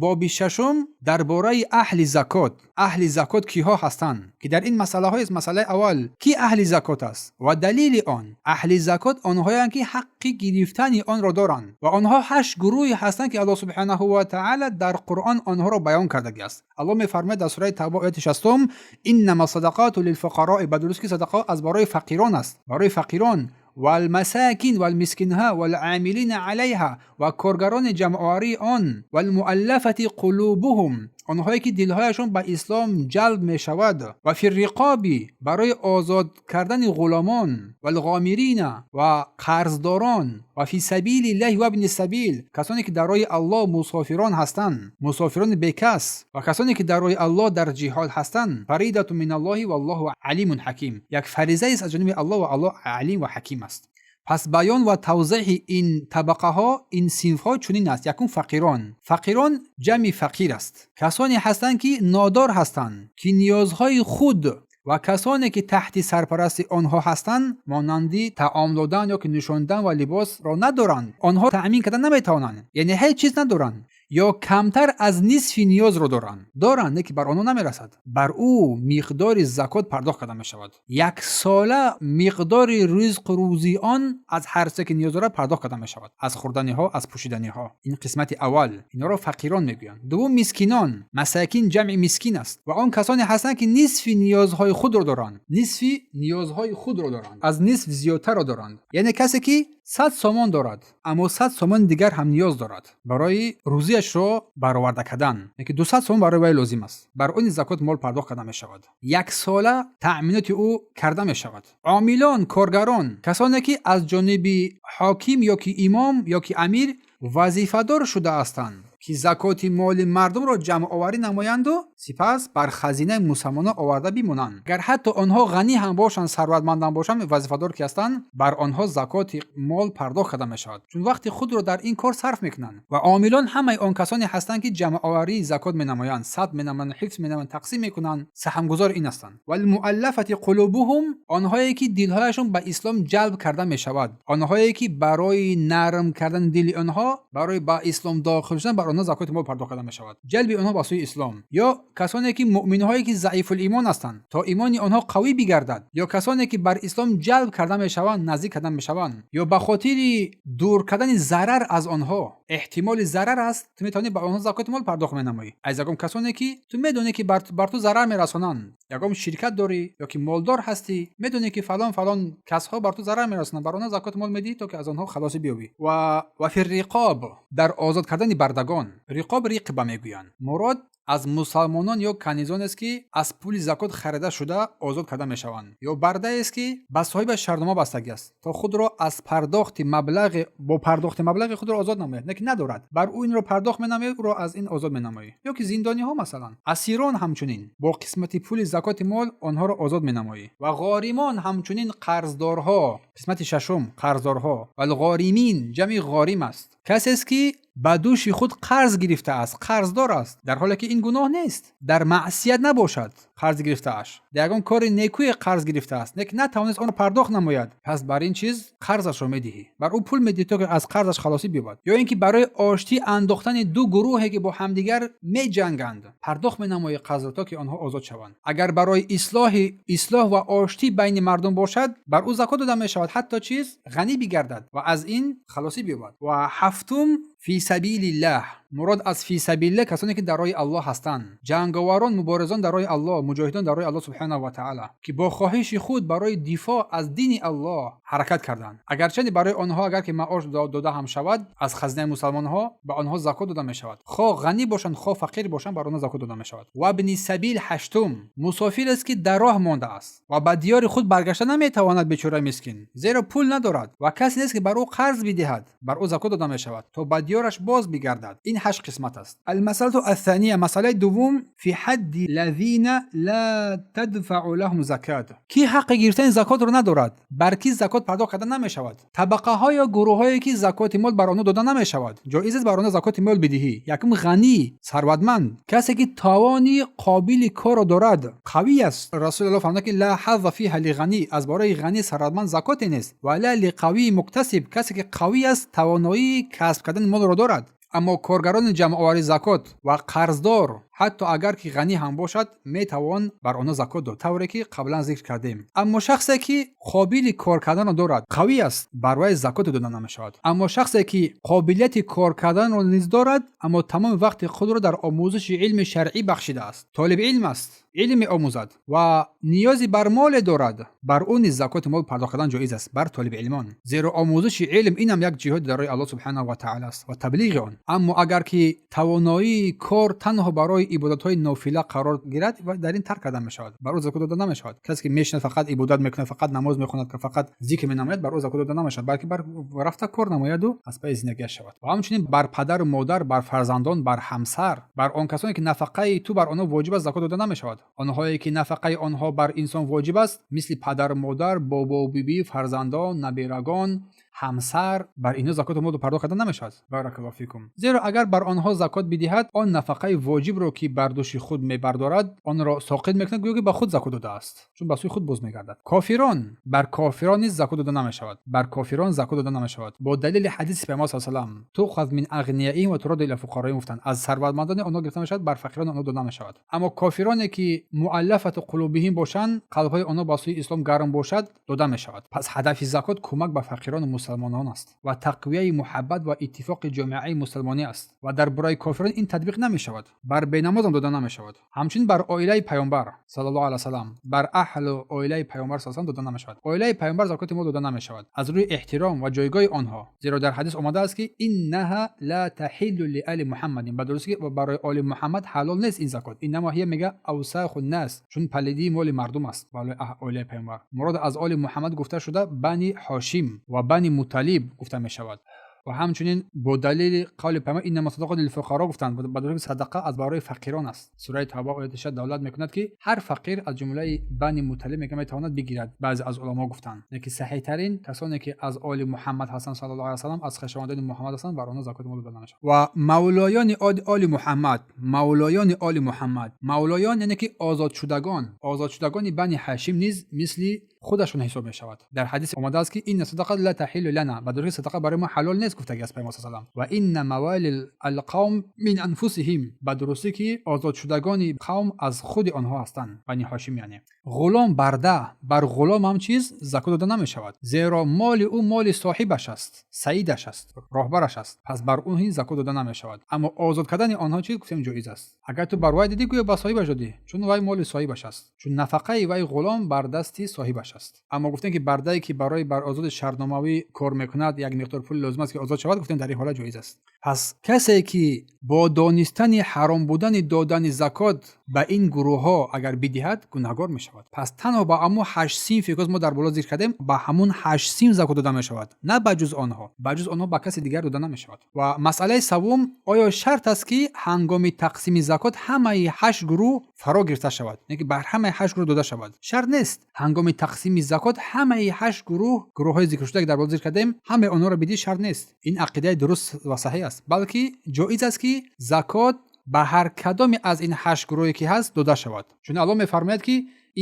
Боби шашум дар бораи аҳли закот. Аҳли закот киҳо ҳастанд, ки дар ин масъалаҳоест. Масъалаи аввал: ки аҳли закот аст ва далели он. Аҳли закот онҳоянд, ки ҳаққи гирифтани онро доранд, ва онҳо ҳашт гурӯҳе ҳастанд, ки Аллоҳ субҳанаҳу ва таъала дар Қуръон онҳоро баён кардагиаст. Аллоҳ мефармояд дар сураи Тавба, ояти 60: иннама садақату лилфуқарои. Ба дуруст ки садақа аз барои фақирон аст, барои фақирон, валмасакин, валмискинҳа, валъамилина алайҳа, ва коргарони ҷамъоварии он, валмуаллафати қулубуҳум, онҳое ки дилҳояшон ба ислом ҷалб мешавад, ва фирриқоби, барои озод кардани ғуломон, валғомирина, ва қарздорон, ва фи сабилиллаҳи вабни сабил, касоне ки дар роҳи Аллоҳ мусофирон ҳастанд, мусофирони бекас, ва касоне ки дар роҳи Аллоҳ дар ҷиҳод ҳастанд. Фаридату миналлоҳи валлоҳу алимун ҳаким. Як фаризаест аз ҷониби Аллоҳ, ва Аллоҳ алим ва ҳаким аст. Пас баён ва тавзеҳи ин табақаҳо, ин синфҳо чунин аст. Якум: фақирон. Фақирон ҷамъи фақир аст, касоне ҳастанд, ки нодор ҳастанд, ки ниёзҳои худ ва касоне ки таҳти сарпарасти онҳо ҳастанд, монанди таом додан ё ки нӯшондан ва либосро надоранд, онҳо таъмин карда наметавонанд, яъне ҳеҷ чиз надоранд ё камтар аз нисфи ниёзро доранд, не ки бар онҳо намерасад. Бар ӯ миқдори закот пардохт карда мешавад. Яксола миқдори ризқу рӯзии он аз ҳар чизе ки ниёз дорад пардохт карда мешавад, аз хӯрданиҳо, аз пӯшиданиҳо. Ин қисмати аввал, инҳоро фақирон мегӯянд. Дуввум: мискинон. Масакин ҷамъи мискин аст ва он касоне ҳастанд, ки нисфи ниёзҳои худро доранд, нисфи ниёзҳои худро доранд, аз нисф зиёдтарро доранд. Яъне касе ки 100 сомон дорад, аммо 100 сомони дигар ҳам ниёз дорад барои рӯзиашро бароварда кардан, яки 200 сомон барои вай лозим аст, бар он закот мол пардохт карда мешавад, яксола таъминоти ӯ карда мешавад. Омилон, коргарон, касоне ки аз ҷониби ҳоким ё ки имом ё ки амир вазифадор шудаастанд, ки закоти моли мардумро ҷамъоварӣ намоянду сипас бар хазинаи мусалмонон оварда бимонанд. Агар ҳатто онҳо ғанӣ ҳам бошанд, сарватманд ҳам бошанд, вазифадор ки ҳастанд, бар онҳо закоти мол пардохт карда мешавад, чун вақти худро дар ин кор сарф мекунанд. Ва омилон ҳамаи он касоне ҳастанд, ки ҷамъоварии закот менамоянд, сабт менамоянд, ҳифз менамоянд, тақсим мекунанд, саҳмгузори ин ҳастанд. Валмуаллафати қулубуҳум, онҳое ки дилҳояшон ба ислом ҷалб карда мешавад, онҳое ки барои нарм кардани дили онҳо, барои ба ислом дохил шудан, бар онҳо закоти мол пардохт карда мешавад, ҷалби онҳо ба сӯи ислом. Ё касоне ки муъминҳое ки заифулимон ҳастанд, то имони онҳо қавӣ бигардад, ё касоне ки бар ислом ҷалб карда мешаванд, наздик карда мешаванд, ё ба хотири дур кардани зарар аз онҳо, эҳтимоли зарар аст, ту метавонӣ ба онҳо закоти мол пардохт менамоӣ. Аз ягон касоне ки ту медонӣ, ки бар ту зарар мерасонанд, ягон ширкат дорӣ ё ки молдор ҳастӣ, медонӣ, ки фалон фалон касҳо бар ту зарар мерасонанд, бар онҳо закоти мол медиҳӣ, то ки аз онҳо халосӣ биёбӣ. Ва фирриқоб, дар озод кардани бардагон. Риқоб, риқба мегӯянд. Мурод аз мусалмонон ё канизонест, ки аз пули закот харида шуда озод карда мешаванд, ё бардаест, ки ба соҳибаш шартнома бастагӣ аст, то худро аз пардохти маблағи бо пардохти маблағи худро озод намояд, не ки надорад, бар ӯ инро пардохт менамояд, ӯро аз ин озод менамоӣ. Ё ки зиндониҳо, масалан асирон, ҳамчунин бо қисмати пули закоти мол онҳоро озод менамоӣ. Ва ғоримон, ҳамчунин қарздорҳо. Қисмати шашум: қарздорҳо. Валғоримин ҷамъи ғорим аст, касест ки ба дӯши худ қарз гирифтааст, қарздор аст, дар ҳоле ки ин гуноҳ нест, дар маъсият набошад қарз гирифтааш, дар ягон кори некӯе қарз гирифтааст, лекин натавонист онро пардохт намояд. Пас бар ин чиз қарзашро медиҳӣ, бар ӯ пул медиҳӣ, то ки аз қарзаш халосӣ биёбад. Ё ин ки барои оштӣ андохтани ду гурӯҳе, ки бо ҳамдигар меҷанганд, пардохт менамоӣ қарзро, то ки онҳо озод шаванд. Агар барои ислоҳ ва оштӣ байни мардум бошад, бар ӯ закот дода мешавад, ҳатто чиз ғанӣ бигардад ва аз ин халосӣ биёбад. Ва ҳафтум: фи сабилиллаҳ. Мурод аз фи сабилиллаҳ касоне ки дар роҳи Аллоҳ ҳастанд, ҷанговарон, муборизон дар роҳи Аллоҳ, муҷоҳидон дар роҳи Аллоҳ субҳанаҳу ва таъала, ки бо хоҳиши худ барои дифоъ аз дини Аллоҳ ҳаракат карданд. Агарчанде барои онҳо агар ки маош дода ҳам шавад аз хазинаи мусалмонҳо, ба онҳо закот дода мешавад. Хоҳ ғанӣ бошанд, хоҳ фақир бошанд, бар онҳо закот дода мешавад. Вабни сабил, ҳаштум: мусофир аст, ки дар роҳ мондааст ва ба диёри худ баргашта наметавонад, бечора мискин, зеро пул надорад ва касе нест, ки бар ӯ қарз бидиҳад. Бар ӯ закот дода мешавад, то ба диёраш боз бигардад. Ин ҳашт қисмат аст. Алмасалату аthания, масъалаи дуввум: фи ҳадди лазина ла тадфау лаҳум закат. Ки ҳаққи гирифтани закотро надорад? Бар ки закот пардохт карда намешавад? Табақаҳо ё гурӯҳҳое, ки закоти мол бар онҳо дода намешавад, ҷоиз аст бар онҳо закоти мол бидиҳӣ. Якум: ғанӣ, сарватманд, касе ки тавони қобили корро дорад, қавӣ аст. Расулуллоҳ фармуда, ки ла ҳазза фиҳа лиғанӣ, аз бораи ғанӣ, сарватманд закоте нест. Ва ла лиқавии муктасиб, касе ки қавӣ аст, тавоноии касб кардани молро дорад. Аммо коргарони ҷамъовари закот ва қарздор, ҳатто агар ки ғанӣ ҳам бошад, метавон бар онҳо закот дод, тавре ки қаблан зикр кардем. Аммо шахсе ки қобили кор карданро дорад, қавӣ аст, бар вай закоте дода намешавад. Аммо шахсе ки қобилияти кор карданро низ дорад, аммо тамоми вақти худро дар омӯзиши илми шаръӣ бахшидааст, толиби илм аст, илм меомӯзад ва ниёзи бар моле дорад, бар ӯ низ закоти мол пардохт кардан ҷоиз аст, бар толиби илмон. Зеро омӯзиши илм инам як ҷиҳоди дар роҳи Аллоҳ субҳанаҳу ва таъала аст ва таблиғи он. Аммо агар ки тавоноии кор танҳо барои ибодатҳои нофила қарор гирад, ва дар ин тарк карда мешавад, бар ӯ закот дода намешавад. Касе ки мешинад, фақат ибодат мекунад, фақат намоз мехонад, фақат зикр менамояд, бар ӯ закот дода намешавад, балки бар рафта кор намояду аз пайи зиндагиаш шавад. Ва ҳамчунин бар падару модар, бар фарзандон, бар ҳамсар, бар он касоне ки нафақаи ту бар онҳо воҷиб аст, закот дода намешавад. Онҳое ки нафақаи онҳо бар инсон воҷиб аст, мисли падару модар, бобову бибӣ, фарзандон, набирагон, ҳамсар, бар инҳо закоти мол пардохт карда намешавад. Баракаллоҳу фикум. Зеро агар бар онҳо закот бидиҳад, он нафақаи воҷибро, ки бар дӯши худ мебардорад, онро соқит мекунад, гӯё ки ба худ закот додааст, чун ба сӯи худ боз мегардад. Кофирон, бар кофирон низ закот дода намешавад. Бар кофирон закот дода намешавад бо далели ҳадиси Паёмбар с салам: تؤخذ من أغنيائهم وترد إلى فقرائهم. гуфтанд, аз сарватмандони онҳо гирифта мешавад, бар фақирони онҳо дода мешавад. Аммо кофироне ки مؤلفة قلوبهم бошанд, қалбҳои онҳо ба сӯи ислом гарм бошад, дода мешавад. Пас ҳадафи закот кӯмак ба фақирону мусалмонон аст ва тақвияи муҳаббат ва иттифоқи ҷомеаи мусалмонӣ аст ва дар бораи кофирон ин татбиқ намешавад. Бар бенамозам дода намешавад. Ҳамчунин бар оилаи Паёмбар саллаллоҳу алайҳи васалам, бар аҳлу оилаи Паёмбар саллаллоҳу дода намешавад. Оилаи Паёмбар закоти мол дода намешавад аз рӯи эҳтиром ва ҷойгоҳи онҳо, зеро дар ҳадис омадааст, ки إنها لا تحل لآل محمد, ба дурустӣ барои оли Муҳаммад ҳалол нест ин закот. إنما هي мега أوساخ الناس, чун палидии моли мардум аст. Барои оилаи Паёмбар мурод аз оли Муҳаммад гуфта шуда Бани Ҳошим ва Бани Муталиб гуфта мешавад. Ва ҳамчунин бо далели қавли Паёмбар: إنما الصدقات للفقراء гуфтанд, ба дурустӣ садақа аз барои фақирон аст. Сураи Тавба, ояти 6 далолат мекунад, ки ҳар фақир аз ҷумлаи Бани Муталиб мега метавонад бигирад. Баъзе аз уламо гуфтанд, лекин саҳиҳтарин, касоне ки аз оли Муҳаммад ҳастанд саллаллоҳу алайҳи васалам, аз хешовандони Муҳаммад ҳастанд, бар онҳо закоти мол дода намешавад. Ва мавлоёни оли Муҳаммад, мавлоёни оли Муҳаммад, мавлоён яъне ки озодшудагон, озодшудагони Бани Ҳашим низ мисли худашон ҳисоб мешавад. Дар ҳадис омадааст, ки إن الصدقة لا تحل لنا, ба дурустӣ садақа барои мо ҳалол нест, гуфтаги аст Паёмбар салам. وإن موالي القوم من أنفسهم, ба дурустӣ ки озодшудагони қавм аз худи онҳо ҳастанд, Бани Ҳошим яъне. Ғулом, барда, бар ғулом ҳам чиз закот дода намешавад, зеро моли ӯ моли соҳибаш аст, саидаш аст, роҳбараш аст, пас бар ӯ ҳин закот дода намешавад. Аммо озод кардани онҳо чиз гуфтем ҷоиз аст. Агар ту бар вай дидӣ, гӯё ба соҳибаш додӣ, чун вай моли соҳибаш аст, чун нафақаи вай ғулом бар дасти соҳибаш аст. Аммо гуфтем, ки бардае ки барои бар озоди шартномавӣ кор мекунад, як миқдор пул лозим аст, ки озод шавад, гуфтем, дар ин ҳолат ҷоиз аст. Пас касе ки бо донистани ҳаром будани додани закот ба ин гурӯҳҳо агар бидиҳад, гунаҳгор мешавад. Пас танҳо ба ҳамун ҳашт синфе ки мо дар боло зикр кардем, ба ҳамун ҳашт синф закот дода мешавад, на ба ҷуз онҳо. Ба ҷуз онҳо ба каси дигар дода намешавад. Ва масъалаи саввум: оё шарт аст, ки ҳангоми тақсими закот ҳамаи ҳашт гурӯҳ фаро гирифта шавад, яъне ки бар ҳамаи ҳашт гурӯҳ дода шавад? Шарт нест ҳангоми тақсими закот ҳамаи ҳашт гурӯҳ, гурӯҳҳои зикршуда, ки дар боло зикр кардем, ҳамаи онҳоро бидӣ, шарт нест. Ин ақидаи дуруст ва саҳеҳ аст, балки ҷоиз аст, ки закот ба ҳар кадоме аз ин ҳашт гурӯҳе ки ҳаст дода шавад, чун Аллоҳ мефармояд, ки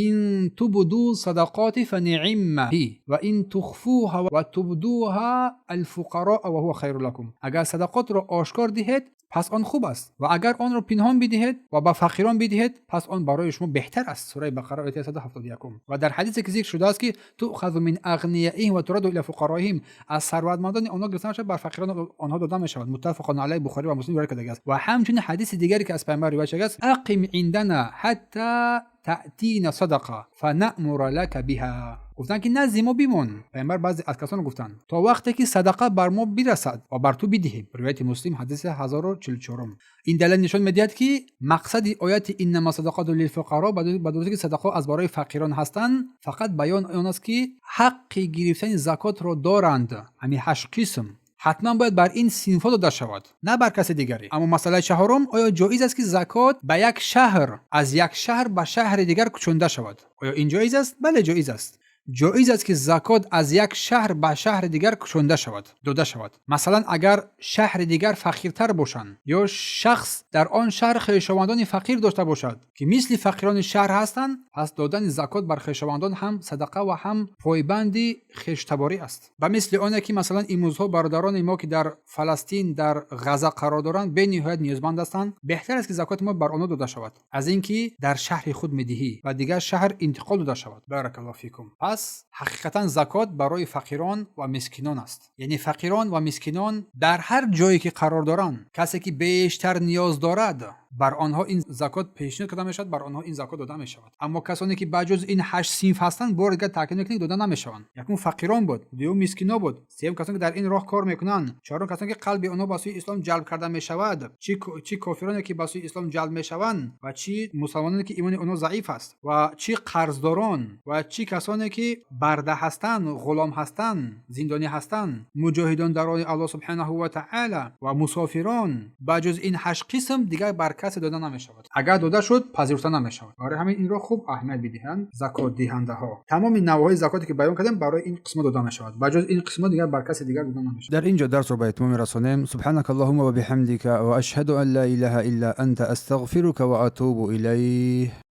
إن تبدوا الصدقات فنعما هي وإن تخفوها وتؤتوها الفقراء فهو خير لكم. Агар садақотро ошкор диҳед, пас он хуб аст, ва агар онро пинҳон бидиҳед ва ба фақирон бидиҳед, пас он барои шумо беҳтар аст. Сураи Бақара, ояти 171. Ва дар ҳадисе ки зикр шудааст, ки تؤخذ من أغنيائهم وترد إلى فقرائهم, аз сарватмандони онҳо гирифта мешавад, бар фақирон онҳо дода мешавад. متفق عليه, Бухорӣ ва Муслим ривоят карда аст. Ва ҳамчунин ҳадиси дигаре, ки аз Пайғамбар ривоят шудааст: أقم عندنا حتى تأتينا الصدقة فنأمر لك بها. Гуфтанд, ки назди мо бимон, Пайғамбар баъзе аз касон гуфтанд, то вақте ки садақа бар мо бирасад ва бар ту бидиҳем. Ривояти Муслим, ҳадиси 1044. Ин далел нишон медиҳад, ки мақсади ояти إنما الصدقات للفقراء, ба дурустӣ ки садақаҳо аз барои фақирон ҳастанд, фақат баён он аст, ки ҳаққи гирифтани закотро доранд ҳамин ҳашт қисм, ҳатман бояд бар ин синфҳо дода шавад, на бар каси дигаре. Аммо масъалаи чаҳорум: оё ҷоиз аст, ки закот ба як шаҳр, аз як шаҳр ба шаҳри дигар кӯчонда шавад? Оё ин ҷоиз аст? Бале, ҷоиз аст. Ҷоиз аст, ки закот аз як шаҳр ба шаҳри дигар кушонда шавад, дода шавад. Масалан, агар шаҳри дигар фақиртар бошанд ё шахс дар он шаҳр хешовандони фақир дошта бошад, ки мисли фақирони шаҳр ҳастанд, пас додани закот бар хешовандон ҳам садақа ва ҳам пойбанди хештаборӣ аст. Ба мисли оне ки, масалан, имрӯзҳо бародарони мо, ки дар Фаластин, дар Ғаза қарор доранд, бениҳоят ниёзманд ҳастанд, беҳтар аст, ки закоти мо бар онҳо дода шавад, аз ин ки дар шаҳри худ медиҳӣ ва дигар шаҳр интиқол дода шавад. Баракаллоҳу фикум. Пас ҳақиқатан закот барои фақирон ва мискинон аст. Яъне фақирон ва мискинон дар ҳар ҷое ки қарор доранд, касе ки бештар ниёз дорад, бар онҳо ин закот пешниҳод карда мешавад, бар онҳо ин закот дода мешавад. Аммо касоне ки ба ҷуз ин ҳашт синф ҳастанд, бори дигар таъкид мекунем, дода намешаванд. Якум фақирон буд, дуюм мискино буд, сеюм касоне ки дар ин роҳ кор мекунанд, чорум касоне ки қалби онҳо ба сӯи ислом ҷалб карда мешавад, чӣ кофироне ки ба сӯи ислом ҷалб мешаванд ва чӣ мусалмононе ки имони онҳо заиф аст, ва чӣ қарздорон, ва чӣ касоне ки барда ҳастанд, ғулом ҳастанд, зиндонӣ ҳастанд, муҷоҳидон дар роҳи Аллоҳ субҳанаҳу ва таъала ва мусофирон. Ба ҷуз ин ҳашт қисм дигар бар касе дода намешавад. Агар дода шуд, пазируфта намешавад. Барои ҳамин инро хуб аҳамият бидиҳанд закотдиҳандаҳо. Тамоми навъҳои закоте ки баён кардем, барои ин қисмо дода мешавад. Ба ҷуз ин қисмо дигар бар касе дигар дода намешавад. Дар ин ҷо дарсро ба итмом мерасонем. Субҳанака Аллоҳумма ва биҳамдика ва ашҳаду ан ла илаҳа илла анта, астағфирука ва атубу илайҳ.